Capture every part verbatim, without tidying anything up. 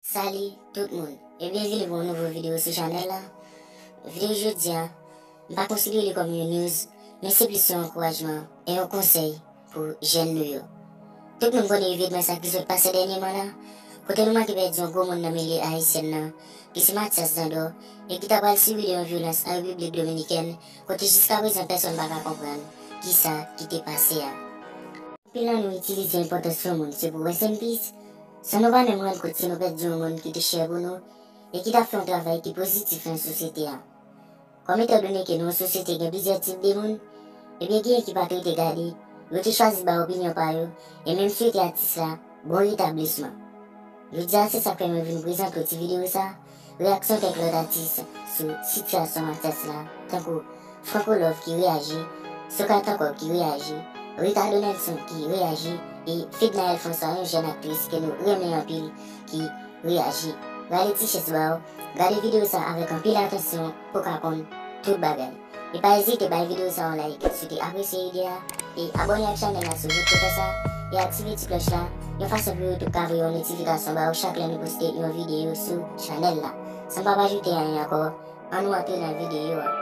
Salut tout moun e byenvini pou yon nouvo videyo sou chanèl la. Videyo jodi a, m pa konsidere li kòm yon news, men se plis yon ankourajman e yon konsèy pou jèn nou yo. Tout moun konnen evenman sa ki sot pase dènyèman la, kote nou manke pèdi yon gwo moun nan milye ayisyèn nan, ki se Mathias Dandor, e ki ta pral sibi de yon vyolans an Repiblik Dominikèn, kote jiskaprezan pèsonn pa ka konprann kisa ki te pase a. Anpil nan nou itilize enpòtans yon moun se pou rest in peace, san nou pa menm rann kont si nou pèdi yon moun ki te chè pou nou e ki t ap fè yon travay ki pozitif nan sosyete a. Kòm etandone ke nan yon sosyete gen plizyè tip de moun, ebyen genyen ki pa t rete gade, yo te chwazi bay opinyon pa yo e menm swete atis la bon retablisman. Jodi a se sa k fè mwen vin prezante w ti videyo sa, reyaksyon kèk lòt atis sou sitiyasyon Mathias la, tankou Franco Love ki reyaji, Socarte ankò ki reyaji, Rita Donelson ki reyaji, e Fednaelle François, yon jèn aktris ke nou renmen anpil, ki reyaji. Rale ti chèz ba w, gade videyo sa avèk anpil atansyon pou w ka konn tout bagay. E pa ezite bay videyo sa yon like si w te apresye ide a, e abòne ak chanèl la si w ret pou fè sa, e aktive ti klòch la, yon fason pou YouTube ka voye yon notifikasyon ba w chak lè nou poste yon videyo sou chanèl la. San m pa ajoute anyen ankò, ann nou antre nan videyo a.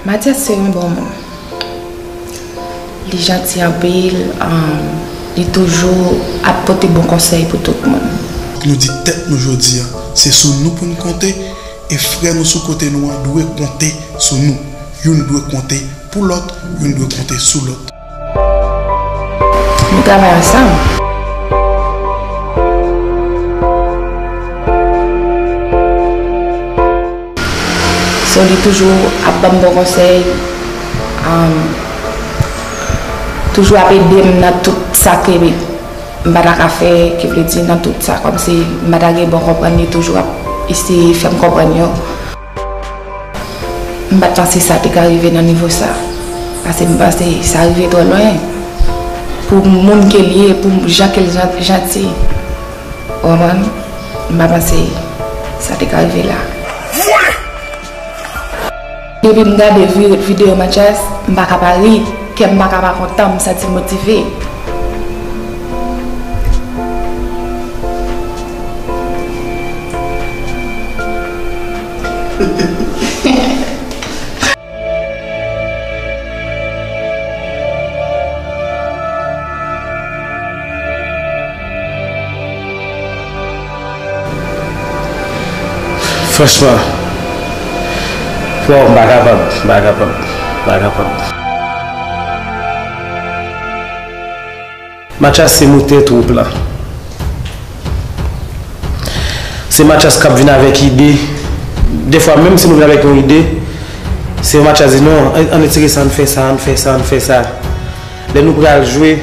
Mathias se yon bon moun. Li janti anpil, um, li toujou ap pote bon konsèy pou tout moun. Nou di tèt nou jodi a, se sou nou pou n konte, e frè nou sou kote nou an dwe konte sou nou. Youn dwe konte pou lòt, youn dwe konte sou lòt. Nou travay ansanm. So, li toujou ap ban m bon konsèy, um, toujou ap ede m nan tout sa ke m pa ta ka fè, ki vle di nan tout sa, kòmsi m pa ta gen bon konprann, li toujou ap eseye fè m konprann yo. M pa t panse sa te ka rive nan nivo sa, paske m panse sa rive twò lwen pou moun ke l ye, pou jan ke l jan-, janti. Ou konprann? M pa panse sa te ka rive la. Depi m gade vi-, videyo Mathias, m pa ka pa ri, kè m pa ka pa kontan, m santi m motive. Franchman, waw, m pa kapab, m pa kapab, m pa kapab. Mathias se motè twoup la. Se Mathias k ap vin avèk ide. Defwa, menm si nou vin avèk yon ide, se Mathias di, "Non, ann, ann retire sa, ann fè sa, ann fè sa, ann fè sa." Lè nou pral jwe,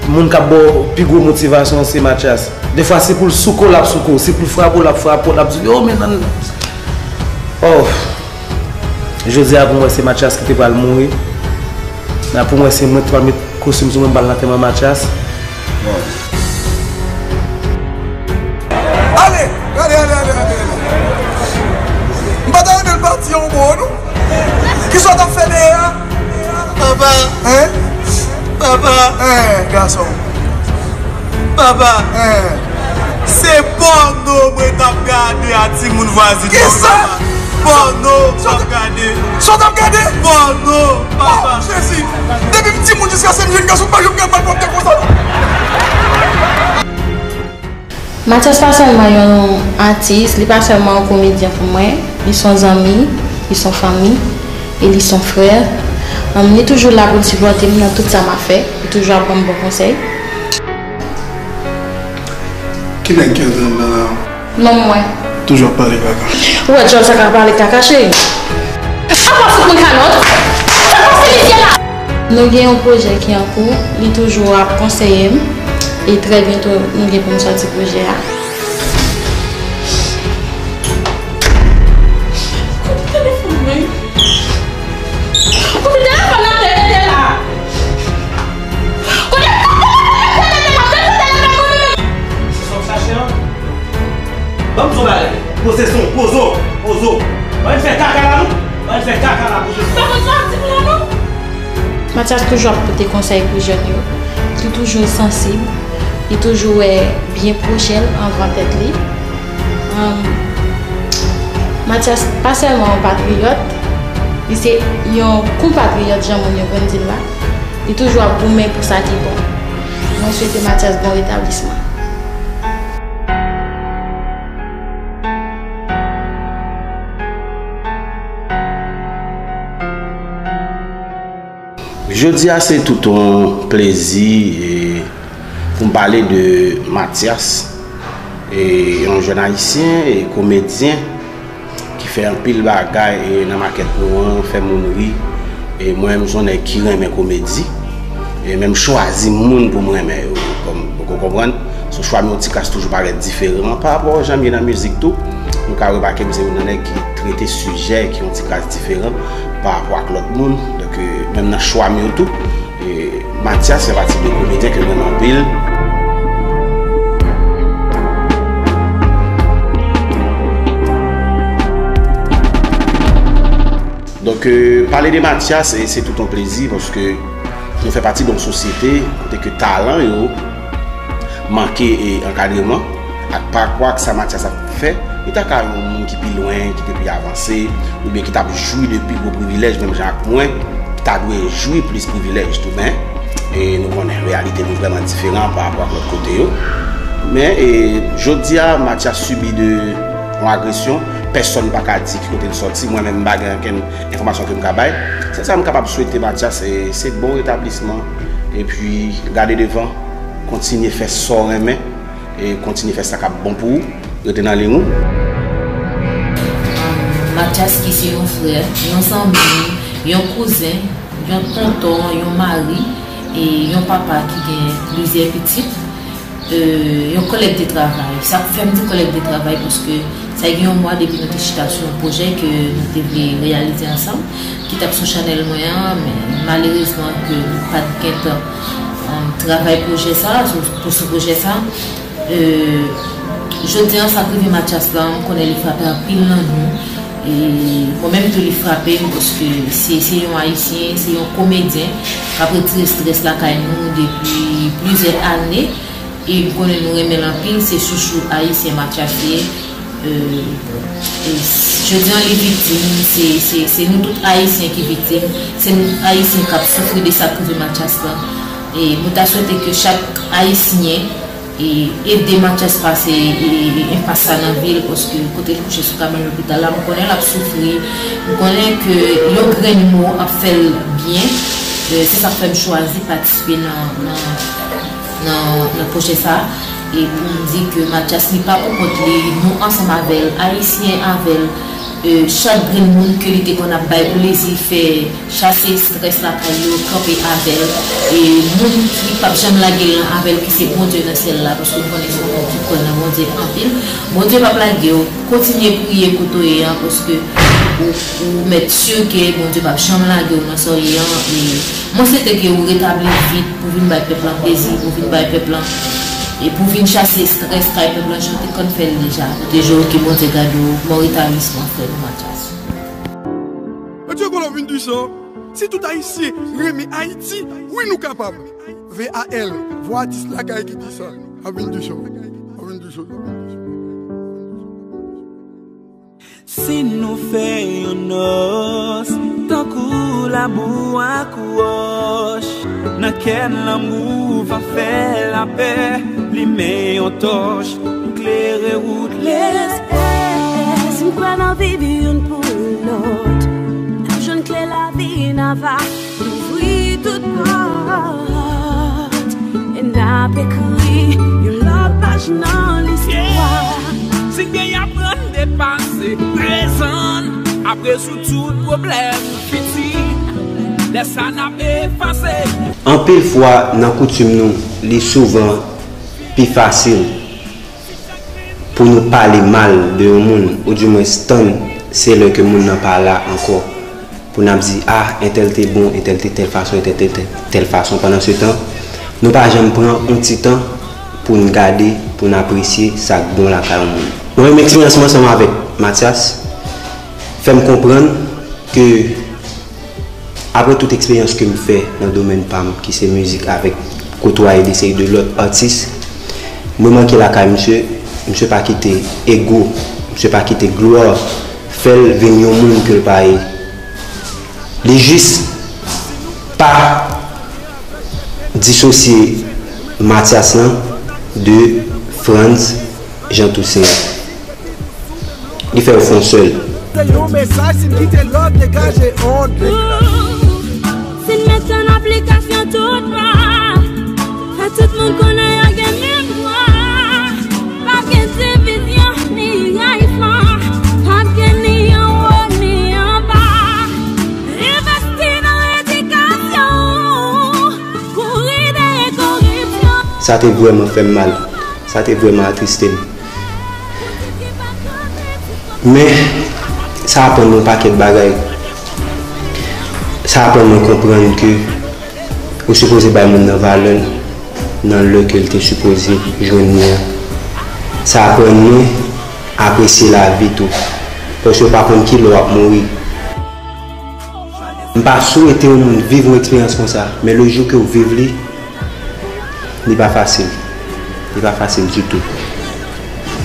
moun k ap ba w pi gwo motivasyon an se Mathias. Defwa, se pou l souke w, l ap souke w. Se pou l frape w, l ap frape w, l ap di, "Yo, men nan." Oh. Jodi a, pou mwen, se Mathias ki te pral mouri. Men pou mwen, se mwen ki te pral met kostim sou mwen, m pral nan antèman Mathias. Bon. Ale! Ale, ale, ale, ale, ale. M pa ta renmen l pati yon bon, non. Kisa w t ap fè dèyè a? Papa. Hein? Papa. Hein, gason. Papa. Hein. Se pòno mwen t ap gade a timoun vwazin nan. Kisa? Pòno m t ap gade. Sa w t ap gade? Pòno, papa. Oh, Jezi. Depi m timoun jiska se m jèn gason, m pa janm gade malpwòpte konsa, non. Mathias pa sèlman yon atis, li pa sèlman yon komedyen pou mwen, li s on zanmi, li s on fanmi, e li s on frè. Li toujou la pou l sipòte m nan tout sa m ap fè, li toujou ap ban m bon konsèy. Ki nèg ki antre anndan la? Non, mwen. Toujou ap pale kaka. Ou wè djòl sa k ap pale kaka, cheri? Apa fout mwen kalòt? Sa pase misye la? Nou gen yon pwojè ki an kou, li toujou ap konseye m, e trè byento nou gen pou n sòti pwojè a. Koupe telefòn mwen. Koupe telefòn nan, tete la. Kote, kote, kote, kote, kote, kote, kote, kote, kote. Se sa w chache an? Ban m di w bagay. Poze son, poze w, poze w. Ban m fè kaka la, non? Ban m fè kaka la, poze son. Pa konn sa w ap di m la, non? Mathias toujou ap pote konsèy pou jèn yo. Li toujou sansib. Li toujou wè byen pwoche l anvan tèt li. Ahn, Mathias pa sèlman yon patriyòt, li se yon konpatriyòt, jan moun yo konn di l la. Li toujou ap goumen pou sa ki bon. Mwen swete Mathias bon retablisman. Jodi a se tout yon plezi, e, pou m pale de Mathias, e, yon jèn ayisyen e komedyen ki fè anpil bagay, e, nan makèt nou an, fè moun ri. E mwen menm, m se yon nèg ki renmen komedi. E menm chwazi moun pou m renmen yo. Kòm, ou konprann? Sou chwa m yo, Tikas toujou parèt diferan pa rapò jan m ye nan mizik tou. Nou ka remake m se youn nan nèg ki trete sijè ki yon ti kras diferan pa rapò ak lòt moun. Donk, e, menm nan chwa m yo tou, e, Mathias fè pati de komedyen ke m renmen anpil. Donk, e, pale de Mathias, e, se tout yon plezi paske nou fè pati de yon sosyete kote ke talan yo manke, e, ankadreman, ak pa rapò ak sa Mathias ap fè, li ta ka yon moun ki pi lwen, ki te pi avanse, oubyen ki t ap jwi de pi gwo privilèj, menm jan ak mwen, ki ta dwe jwi plis privilèj tou, men, e, nou konnen reyalite nou vrèman diferan pa rapò ak lòt kote yo. Men, e, jodi a, Mathias sibi de yon agresyon, pèsonn pa ka di ki kote l sòti, mwen menm m pa gen okenn enfòmasyon ke m ka bay. Sèl sa m kapab swete Mathias, se, se bon retablisman. Epi, gade devan, kontinye fè sa w renmen, e kontinye fè sa k ap bon pou ou. Rete nan liy ou. Mathias ki se yon frè, yon zanmi, yon kouzen, yon tonton, yon mari, e yon papa ki gen plizyè pitit. E, yon kòlèg de travay. Sa fè m di kòlèg de travay paske sa gen yon mwa depi nou te chita sou yon pwojè ke nou te vle reyalize ansanm, ki t ap sou chanèl mwen an, men malerezman ke nou pa t gentan, um, travay pwojè sa, sou, pou sou pwojè sa. E, jodi an, sa k rive Mathias la, m konnen li frape anpil nan nou. E mwen menm tou li frape m paske se, se yon Ayisyen, se yon komedyen k ap retire estrès lakay nou depi plizyè ane. E m konnen nou renmen l anpil, se chouchou ayisyen Mathias ye. E, e jodi an li viktim, se, se, se nou tout ayisyen ki viktim, se nou ayisyen k ap soufri de sa k rive Mathias la. E mwen ta swete ke chak ayisyen e ede Mathias pase, e, e, enpas sa nan vi l, paske kote l kouche sou kabann lopital la, m konnen l ap soufri, m konnen ke yon grenn mo ap fè l byen. E, se sa k fè m chwazi patisipe nan, nan, nan, nan pwojè sa. E pou m di ke Mathias li pa pou kont li, nou ansanm avè l, ayisyen avè l. E, chak grenn moun ke li te konn ap bay plezi, fè chase estrès lakay yo, kanpe avè l. E moun ki p ap janm lage l lan avè l, ki se Bondye nan syèl la, paske m konnen se yon moun ki kwè nan Bondye anpil. Bondye p ap lage w. Kontinye priye kote w ye an, paske ou, ou mèt si ke Bondye p ap janm lage w nan sa w ye an. E mwen swete ke ou retabli vit pou vin bay pèp lan plezi, pou vin bay pèp lan, e pou vin chase estrès kay pèp lan, jan w te konn fè l deja. Mwen te jwe w, ke Bondye gade w. Bon retablisman, frè nou, Mathias. Mathias Colomb vin di sa. Si tout Ayisyen renmen Ayiti, wi nou kapab. V A L, vwa atis lakay ki di sa. Ap vin di sa. Ap vin di sa. Si nou fè yon nòs, tankou labou ak wòch, nan kè n lanmou va fè lapè, limen yon tòch, klere wout lespwa. Si n kwè nan viv youn pou lòt, n ap jwenn kle lavi, n ava louvri tout pòt. E n ap ekri yon lòt paj nan lis Rezoud tout pwoblèm fiti, lè sa n ap efase. Anpil fwa, nan koutim nou, li souvan pi fasil pou nou pale mal de yon moun, oudimwens tann se lè ke moun nan pa la ankò, pou n ap di, ah, entèl te bon, entèl te tèl fason, entèl te tèl, tèl fason. Pandansetan, nou pa janm pran yon ti tan pou n gade, pou n apresye sa k bon lakay yon moun. Mwen menm, eksperyans mwen ansanm avèk Mathias fè m konprann ke, apre tout eksperyans ke m fè nan domèn pa m, ki se mizik, avèk kotwaye de seri de lòt atis, mwen manke lakay misye. Misye pa kite ego, misye pa kite glwa fè l vin yon moun ke l pa ye. Li jis pa disosye Mathias lan de Frantz Jean Toussaint. Li fè yo fè yon sèl. Se yon mesaj, si n kite lòt degaje òd. Si n met an aplikasyon tout lwa, fè tout moun konnen yo gen menm dwa. Pa gen divizyon ni rayisman, pa gen ni anwo ni anba. Envesti nan edikasyon, kouri dèyè koripsyon. Sa te vrèman fè m mal. Sa te vrèman atriste m. Men, sa aprann mwen yon pakèt bagay. Sa aprann mwen konprann ke ou sipoze bay moun nan valè l nan lè ke l te sipoze jwenn li an. Sa aprann mwen apresye lavi tou. Paske w pa konn ki lè w ap mouri. M pa swete yon moun viv yon eksperyans konsa, men le jou ke w viv li, li pa fasil. Li pa fasil ditou.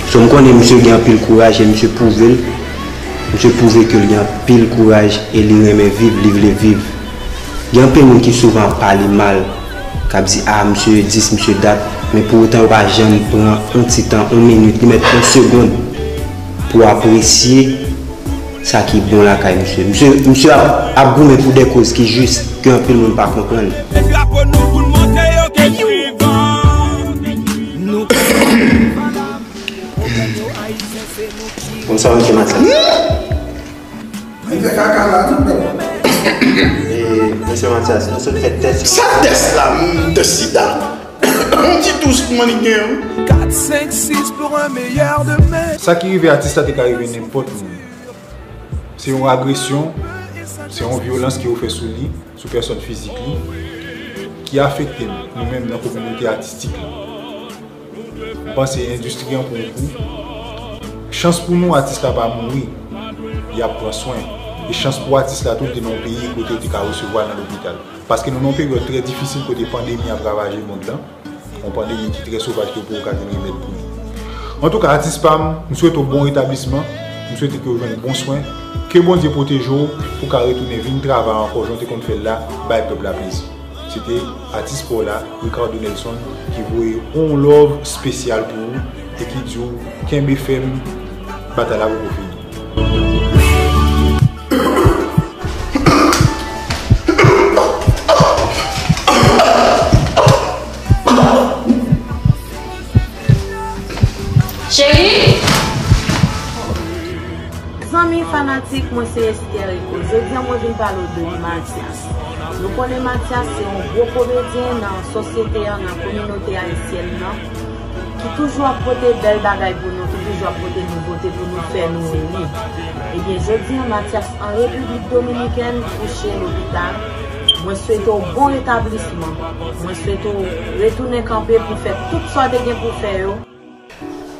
So, m konnen misye gen anpil kouraj e misye pwouve l. Misye pwouve ke l gen anpil kouraj e li renmen viv, li vle viv. Gen anpil moun ki souvan ap pale mal, k ap di, ah, misye dis, misye dat, men pou otan yo pa janm pran yon ti tan, yon minit, li mèt yon segonn pou apresye sa ki bon lakay misye. Misye, misye ap, ap goumen pou de koz ki jis, ke anpil moun pa konprann. Drapo nou pou n montre yo ke nou vivan. Nou Bon, sa w rete Mathias? Li fè kaka la, tout bon. E, mesye Mathias, nou sot fè tès. Sa tès la, m, tès sida. Yon ti dous kòman li gen, wi. Kat, senk, sis pour un meilleur demain. Sa ki rive atis la te ka rive nenpòt moun. Se yon agresyon, se yon vyolans ke yo fè sou li, sou pèsòn fizik li, ki afekte n, nou menm nan kominote atistik la. M panse endistri an pran yon kou. Chans pou nou, atis la pa mouri. Y ap pran swen. E chans pou atis la tou, li te nan yon peyi kote li te ka resevwa l nan lopital. Paske nou nan yon peryòd trè difisil kote pandemi ap ravaje mond lan. Yon pandemi ki trè sovaj ke yo poko ka jwenn remèd pou li. Antouka, atis pa m, m swete w bon retablisman, m swete ke w jwenn bon swen, ke Bondye pwoteje w pou w ka retounen vin travay ankò jan w te konn fè l la, bay pèp la plezi. Se te atis pa w la, Ricardo Nelson, ki voye yon love espesyal pou ou e ki di w kenbe fèm, batay la poko fini. Cheri! Zanmi fanatik, mwen se Esther Rico. Jodi a mwen vin pale w de Mathias. Nou konnen Mathias se yon gwo komedyen nan sosyete an, nan kominote ayisyèn nan, ki toujou ap pote bèl bagay pou nou, ki toujou ap pote nouvote pou nou fè nou ri. Ebyen, jodi a, Mathias an Repiblik Dominikèn kouche lopital. Mwen swete w bon retablisman. Mwen swete w retounen kanpe pou fè tout sa w te gen pou fè yo.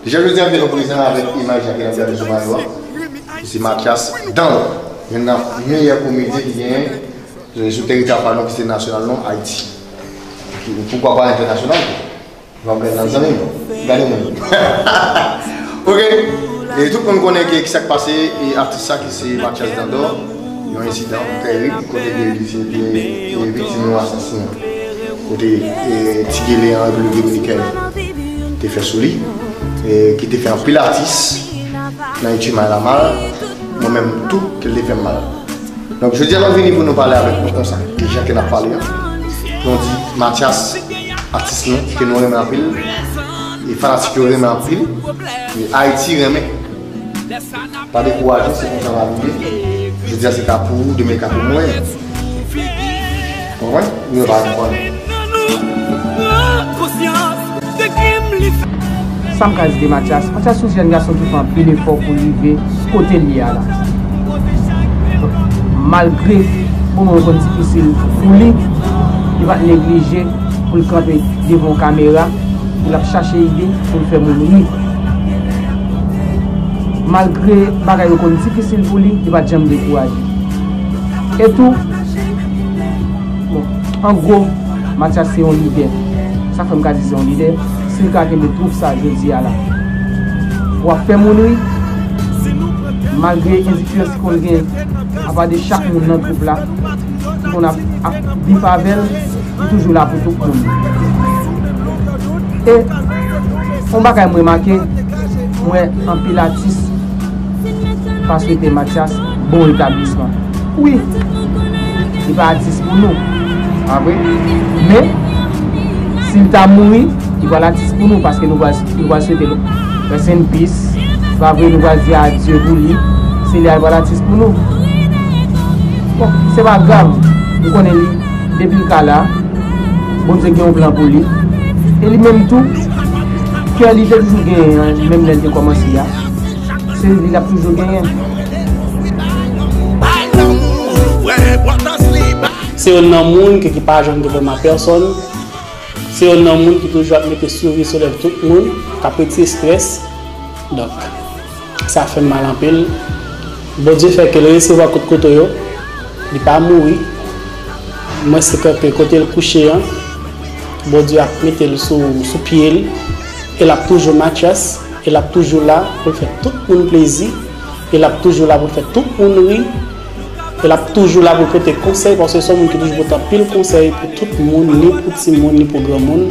Deja jodi a m te nou prezan avèk imaj la ke n ap gade sou mayo a. Se Mathias Dandor, youn nan meyè komedyen ki genyen sou teritwa pa nou ki se nasyonal nou, Ayiti. Poukwa pa entènasyonal tou? N ap gade nan zanmi m. Gade moun. Ok. E tout moun konnen ke kisa k pase, e atis sa ki se Mathias Dandor, yon ensidan tèrib kote ke li se te, e, viktim yon asasen. Kote, e, ti gele an Repiblik Dominikèn te fè sou li, e, ki te fè anpil atis nan Itima Lamal, mwen menm tou, ke l te fè m mal. Donk, jodi a, nou vini pou nou pale avèk nou konsa, e jan ke n ap pale an. Nou di Mathias, atis nou, ke nou renmen anpil, e fanatik yo renmen anpil, e Ayiti renmen. Pa dekouraje, se konsa l ap rive. Jodi a se ka pou ou, demen ka pou mwen. Konprann? Ou yo pa konprann. Sa m ka di de Mathias, Mathias se yon jèn gason ki fè anpil efò pou l rive kote l ye a la. Malgre moman yo konn difisil pou li, li pa t neglije pou l kanpe devan yon kamera, pou l ap chache ide pou l fè moun ri. Malgre bagay yo konn difisil pou li, li pa t janm dekouraje. E tou, bon, an gwo, Mathias se yon lidè. Sa fè m ka di se yon lidè. Si l ka kenbe twoup sa jodi a la, w ap fè moun ri. Malgre endifirans li konn gen, apa de chak moun nan twoup la, ki konn ap, ap bif avè l, li toujou la pou tout moun. E yon bagay m remake, m wè anpil atis pa swete Mathias bon retablisman. Wi, li pa atis pou nou, pa vre? Men, si l ta mouri, li pral atis pou nou, paske nou pral, nou pral swete l rest in peace, pa vre? Nou pral di adye pou li, se li a pral atis pou nou. Bon, se pa grav, nou konnen li, depi l ka la, Bondye gen yon plan pou li. E li menm tou, kè li te toujou genyen an, menm lè l te kòmanse a, se li l ap toujou genyen. Se youn nan moun ki, ki pa janm gen pwoblèm ak pèsòn. Se youn nan moun ki toujou ap mete souri sou lèv tout moun, k ap retire estrès. Donk, sa fè m mal anpil. Bondye fè ke l resevwa kout kouto yo, li pa mouri. Mwen se kanpe kote l kouche an, Bondye ap mete l sou, sou pye l, e l ap toujou Mathias, e l ap toujou la pou l fè tout moun plezi, e l ap toujou la pou l fè tout moun ri, e l ap toujou la pou l pote konsèy, paske se yon moun ki toujou pote anpil konsèy pou tout moun, ni pou timoun, ni pou granmoun.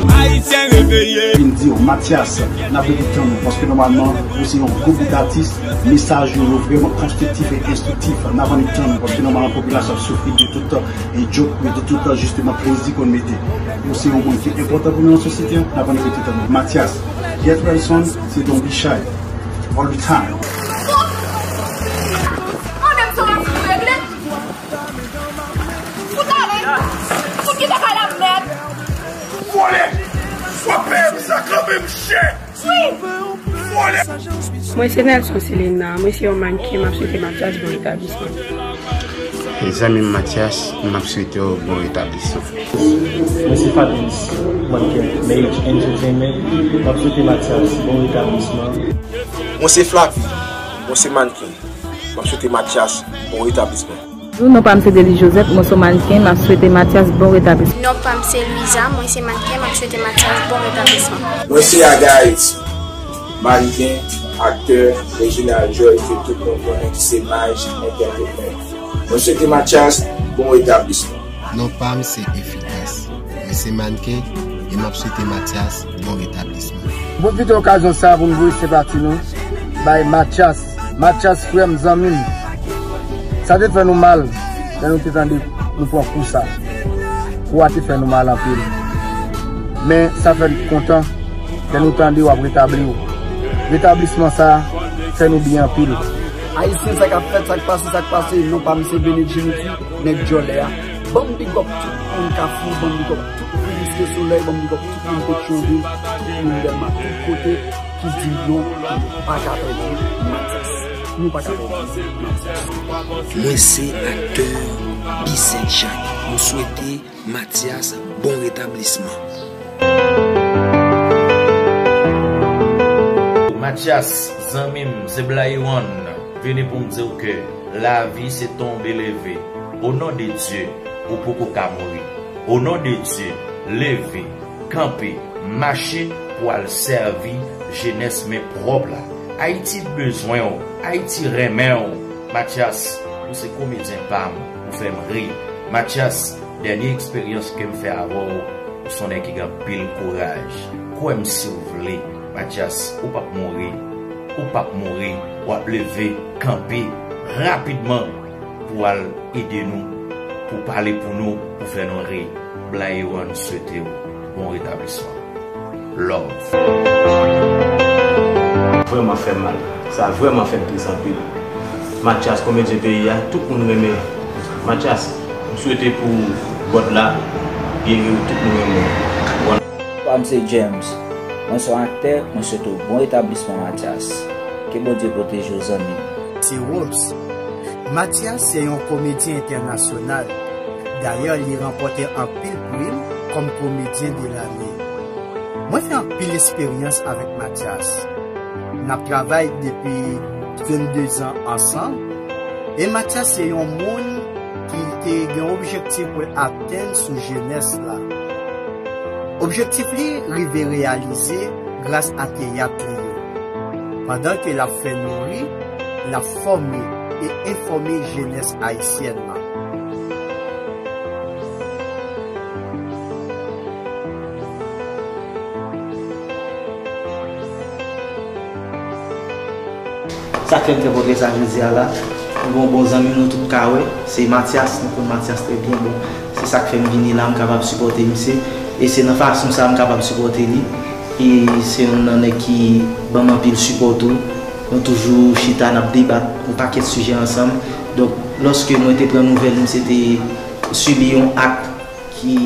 Vin di w, Mathias, n ap rete tann ou, paske nòmalman, ou se yon gwo bout atis, mesaj ou yo vrèman konstriktif e enstriktif. N ap annik tann ou, paske nòmalman, popilasyon ap soufri de tout e djòk, de tout, jisteman, plezi konn mete. Ou se yon moun ki enpòtan pou nou nan sosyete a, n ap annik rete tann ou. Mathias, Jefferson, se Don Bichard. All the time. Fout ale! Fout kite kay la, mèd! Vòlè! Fò peye m sa kanmenm chè! Wi! Vòlè! Mwen se Nelson Selena, mwen se yon mannken, m ap swete Mathias bon retablisman. Zanmi m Mathias, m ap swete w bon retablisman. Mwen se Fabrice, mannken, Mage Entertainment, m ap swete Mathias bon retablisman. Mwen se Flavie, mwen se mannken. M ap swete Mathias bon retablisman. Bonjou, non pa m se Dely Joseph, mwen se yon mannken, m ap swete Mathias bon retablisman. Non pa m se Luisa, mwen se mannken, m ap swete Mathias bon retablisman. Mwen se Aga Haiti, mannken, aktè, Reginald Joy ke tout moun konnen ki se Maj Entertainment. Mwen swete Mathias bon retablisman. Non pa m se Efikas, mwen se mannken e m ap swete Mathias bon retablisman. Pwofite okazyon sa pou n voye senpati nou bay Mathias. Mathias frè m, zanmi m. Sa te fè nou mal lè nou te tande nou pran kou sa. Kou a te fè nou mal anpil. Men sa fè n kontan lè nou tande w ap retabli w. Retablisman sa fè nou byen anpil. Ayisyen, sa k ap fèt, sa k pase, sa k pase, non pa m se Benedjiniti, nèg djòlè a. Ban m big up tout moun Kafou, ban m big up tout moun Riske Solèy, ban m big up tout moun Petyonvil, tout moun Dèlma, tout kote ki di non, nou pa ka pèdi Mathias. Nou pa ka pèdi Mathias. Mwen se aktè Bizet Jak. Nou swete Mathias bon retablisman. Mathias, zanmi m, se Blayiwonn. Vini pou m di w ke lavi se tonbe leve. O non de Dye, ou poko ka mouri. O non de Dye, leve, kanpe, mache pou al sèvi jenès men pwòp la. Ayiti bezwen w, Ayiti renmen w. Mathias, ou se komedyen pa m, ou fè m ri. Mathias, dènye eksperyans ke m fè avè w, ou se yon nèg ki gen anpil kouraj. Kwè m si w vle, Mathias, ou p ap mouri, ou p ap mouri, w ap leve, kanpe, rapidman, pou w al ede nou, pou w pale pou nou, pou w fè nou ri. Blayiwonn swete w bon retablisman. Love. Vrèman fè m mal. Sa vrèman fè m tris anpil. Mathias, komedyen peyi a, tout moun renmen Mathias. M swete pou God la geri w, tout moun renmen w. Pam se James. Mwen se yon aktè, mwen swete w bon retablisman Mathias. Ke Bondye pwoteje w zanmi m. Se Wolbs. Mathias se yon komedyen entènasyonal. Dayè, li ranpòte anpil pri kòm komedyen de lane. Mwen fè anpil esperyans avèk Mathias. N ap travay depi vennde zan ansanm, e Mathias se yon moun ki te gen objektif pou l atenn sou jenès la. Objektif li rive reyalize gras a teyat li yo. Pandan ke l ap fè nou ri, l ap fòme e enfòme jenès ayisyèn lan. Sa k fè m fè pòtrè sa jodi a la, m gen yon bon zanmi m nou tout ka wè, se Mathias, nou konn Mathias trè byen, bon, se sa k fè m vini la, m kapab sipòte misye, e se nan fason sa a m kapab sipòte li, e se youn nan nèg ki ban m anpil sipò tou, nou toujou chita, n ap debat yon pakèt sijè ansanm, donk, lòske mwen te pran nouvèl misye te sibi yon ak ki,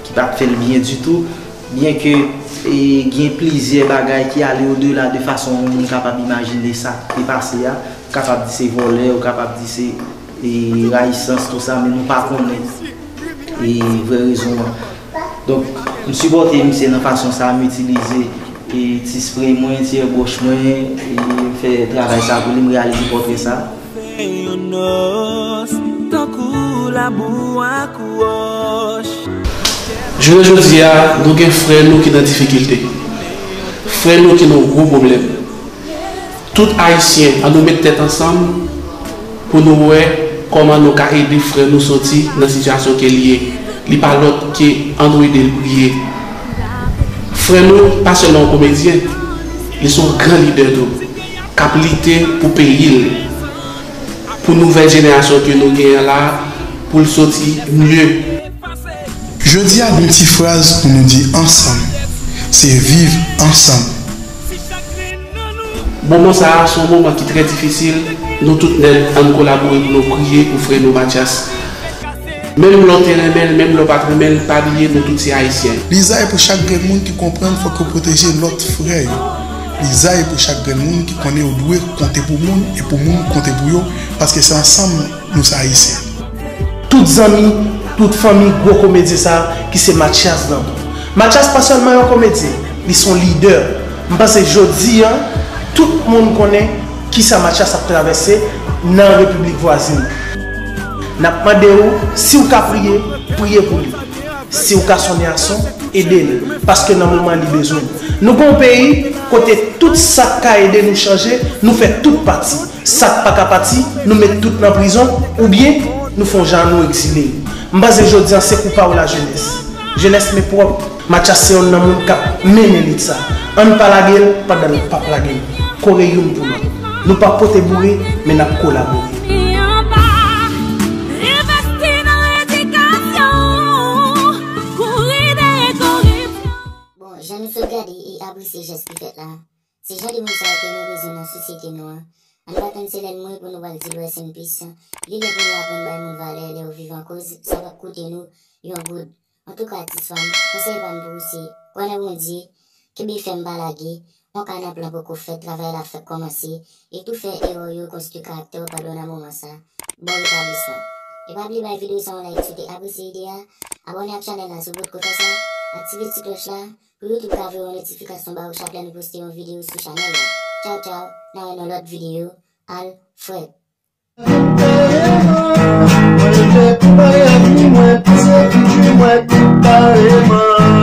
ki pa t fè l byen ditou, byen ke, e, gen plizyè bagay ki ale odela de fason yon moun kapab imajine sa k te pase a. M kapab di se vòlè, ou kapab di se, e, rayisans, tou sa, men nou pa konnen, e, vrè rezon an. Donk, m sipòte misye nan fason sa a, m itilize, e, ti spray mwen, ti airbrush mwen, e, m fè travay sa pou li, m reyalize pòtrè sa. Fè yon nòs, tankou labou ak wòch. Jounen jodi a, nou gen frè nou ki nan difikilte. Frè nou ki nan gwo pwoblèm. Tout Ayisyen, an nou met tèt ansanm pou nou wè kòman nou ka ede frè nou soti nan sitiyasyon ke li ye. Li pa lòt ke an nou ede l priye. Frè nou pa sèlman yon komedyen, li se yon gran lidè tou, k ap lite pou peyi l, pou nouvèl jenerasyon ke nou genyen la, pou l soti mye. Jodi a, gon ti fraz pou nou di ansanm, se viv ansanm. Moman sa a, se yon moman ki trè difisil. Nou tout nèt, ann kolabore pou nou priye pou frè nou Mathias. Menm lè w te renmen l, menm lè w pa t renmen l, pa bliye nou tout se Ayisyen. Lizay pou chak grenn moun ki konprann fòk yo pwoteje lòt frè yo. Lizay pou chak grenn moun ki konnen yo dwe konte pou moun e pou moun konte pou yo, paske se ansanm nou se Ayisyen. Tout zanmi, tout fanmi gwo komedyen sa a ki se Mathias Danbou. Mathias pa sèlman yon komedyen, li se yon lidè. M panse jodi a, tout moun konnen kisa Mathias ap travèse nan repiblik vwazin. N ap mande w, si w ka priye, priye pou li. Si w ka sonnen a son, ede l, paske nan moman li bezwen l. Nou gen yon peyi kote tout sa k ka ede nou chanje, nou fè tout pati. Sa k pa ka pati, nou met tout nan prizon, oubyen nou fè yon jan nou egzile yo. M panse jodi a se kou pa w lajenès. Jenès men pwòp. Mathias se youn nan moun k ap mennen lit sa. Ann pa lage l pandan l p ap lage nou. Kore youn pou lòt. Nou p ap pote boure, men n ap kolabore. Bon, jan nou sot gade e apresye jès ki fèt la, se jan de moun sa yo ke nou bezwen nan sosyete nou an. Ann pa tann se lè l mouri pou nou pral di l rest in peace. Li lè pou nou aprann bay moun valè lè yo vivan, koz sa p ap koute nou yon goud. Antouka, atis pa m, konsèy pa m pou ou se, kwè nan Bondye, kenbe fèm, pa lage, yon ka nan plan poko fèt, travay la fèk kòmanse, e tou fè erè w yo, konstwi karaktè w pandan w nan moman sa. Bon retablisman. E pa bliye bay videyo sa yon like si w te apresye ide a, abòne ak chanèl la si w potko fè sa, aktive ti klòch la, pou YouTube ka voye yon notifikasyon ba ou chak lè nou poste yon videyo sou chanèl la. Tchaw, tchaw, n a wè nan lòt videyo. Alfred. Mwen leve pou Miami, mwen pase Fiji, mwen tout kareman.